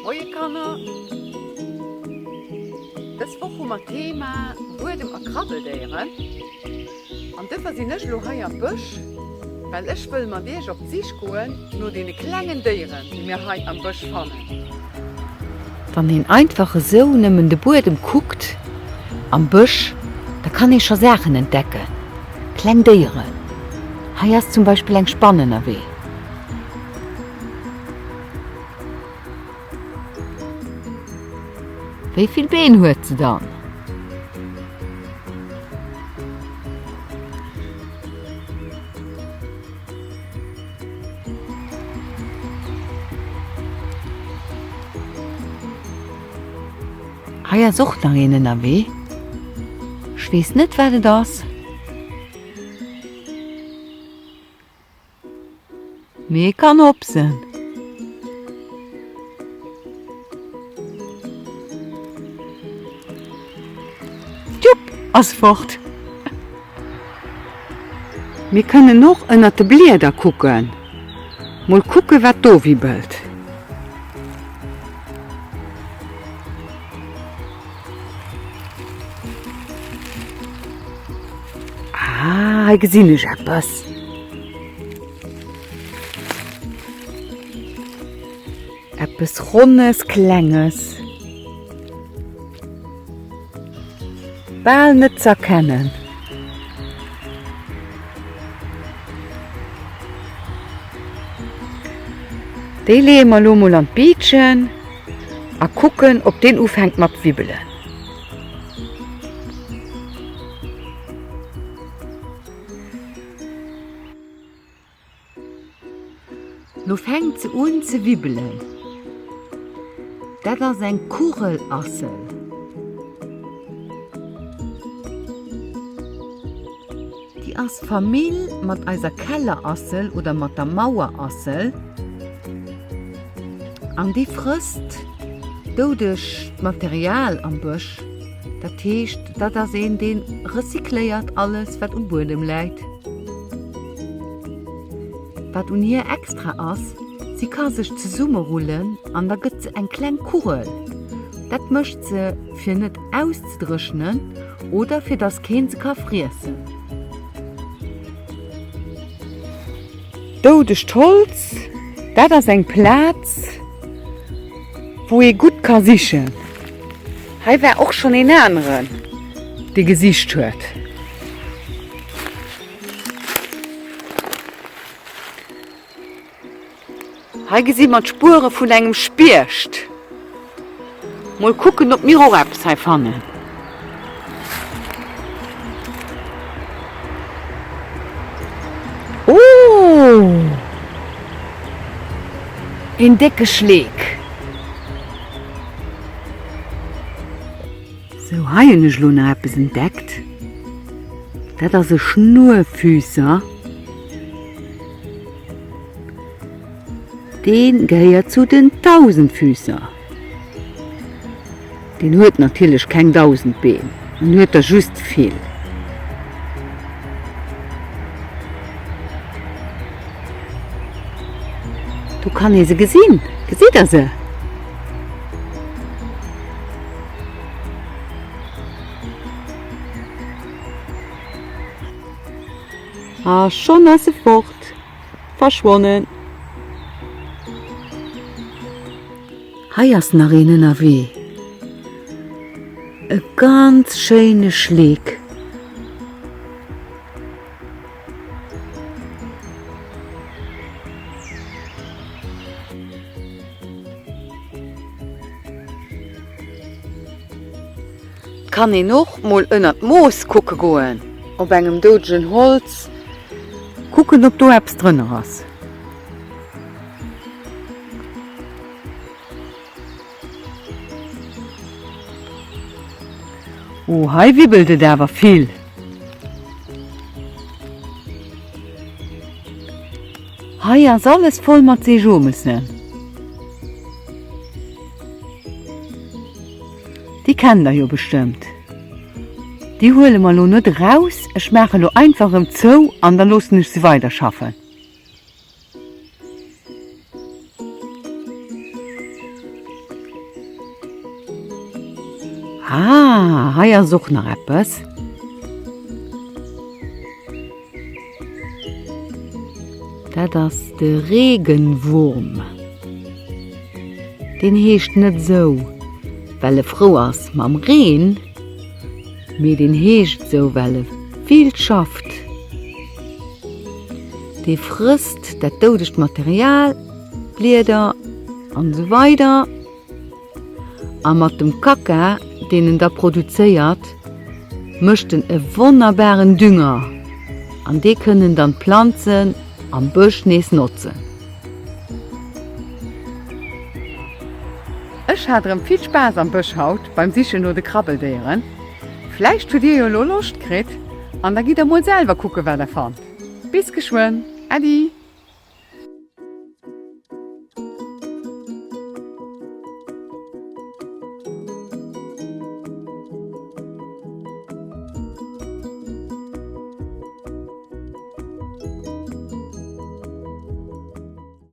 Moie Kanner! Dës Woch hu mer d'Thema Buedem a Krabbeldéieren. An dofir sinn ech elo hei am Bësch, well ech wëll mat iech op d'Sich goen no deene klengen Déieren, déi mir hei am Bësch fannen. Wann een einfach esou nëmmen de Buedem kuckt am Bësch, da kann ee scho Saachen entdecken, kleng Déieren. Hei ass zum Beispill eng Spann ënnerwee. Wéi vill Been huet se dann? Hei ass och nach een ënnerwee. Ech weess net wat et ass. Mee e kann hopsen. Djupp, ass fort. Mir kënnen och ënnert de Blieder kucken. Mol kucke wat do wibbelt. Ah, hei gesinn ech eppes. Eppes Ronnes, Klenges. Bal net z'erkennen. Déi leeë mer lo mol an d'Biitchen a kucken, ob deen ufänkt mat wibbelen. Lo fänkt se un ze wibbelen. Dat ass eng Kugelassel. Déi ass Famill mat eiser Kellerassel oder mat der Mauerassel. An déi frësst doudegt Material am Bësch. Dat heescht, dat ass een, dee recycléiert alles, wat um Buedem läit. Wat un hir extra ass, si ka sech zesummerullen an da gëtt se eng kleng Kugel. Dat mécht se, fir net auszedréchnen oder fir dass keen se ka friessen. Doudegt Holz, dat ass eng Plaz, wou ee gutt ka sichen. Hei war och schonn een aneren, dee gesicht huet. Hei gesi mer d'Spuere vun engem Spiecht. Mol kucken, ob mir och eppes hei fannen. Oh! Een décke Schleek. Sou, hei hunn ech elo nach eppes entdeckt. Dat ass e Schnurfüßer. Dee gehéiert zu den Tausendfüßer. Deen huet natierlech keng 1000 Been, en huet der just vill. Do kann ee se gesinn. Gesitt der se? A schonn ass e fort, verschwonnen. Hei ass nach een ënnerwee. E ganz schéine Schleek. 't kann een och mol ënnert d'Moos kucke goen, op engem doudegen Holz, kucken ob do eppes drënner ass. Oh, hei wibbelt et awer vill. Hei ass alles voll mat Seejomessen. Déi kennt der jo bestëmmt. Déi huele mer elo net eraus. Ech maache elo einfach erëm zou an da loossen ech se weiderschaffen. Ah, hei ass och nach eppes. Dat ass de Regenwurm. Deen heescht net esou, well e frou ass mam Reen, mee deen heescht esou, well e vill schafft. Dee frësst dat doudegt Material, Blieder an esou weider. A mat dem Kacka, deen en da produzéiert, mécht en e wonnerbaren Dünger an dee kënnen dann d'Planzen am Bësch nees notzen. Ech hat erëm vill Spaass am Bësch haut beim Sichen no de Krabbeldéieren. Vläicht hutt dir jo elo Loscht kritt an da gitt der mol selwer kucke wat der fannt. Bis geschwënn, Äddi!